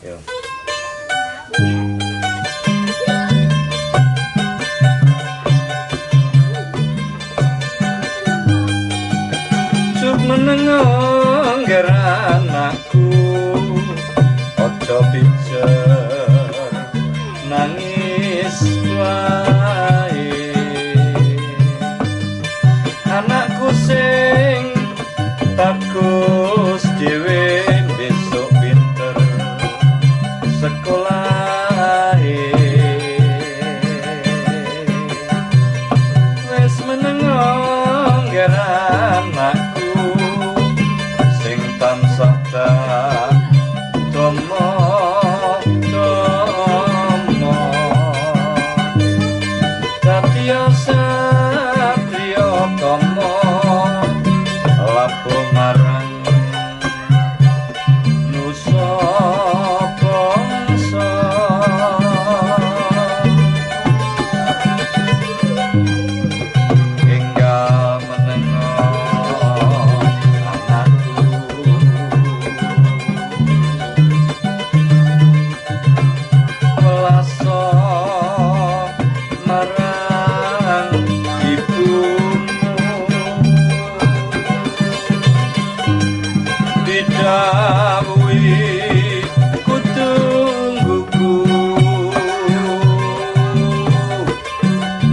Yo. Cuk menengo ngger anakku, aja pijer nangis wae. Anakku sing bagus dhewe besok pinter sekolahe. Wis menengo ngger anakku sing tansah tak tomo tomo, dadi satriya tomo labuh marang nusa bangsa. Enggal menengo anakku, welaso marang ibumu, didhawuhi kudu nggugu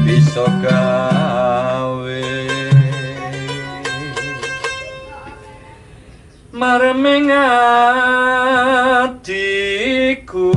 bisa gawe marming atiku.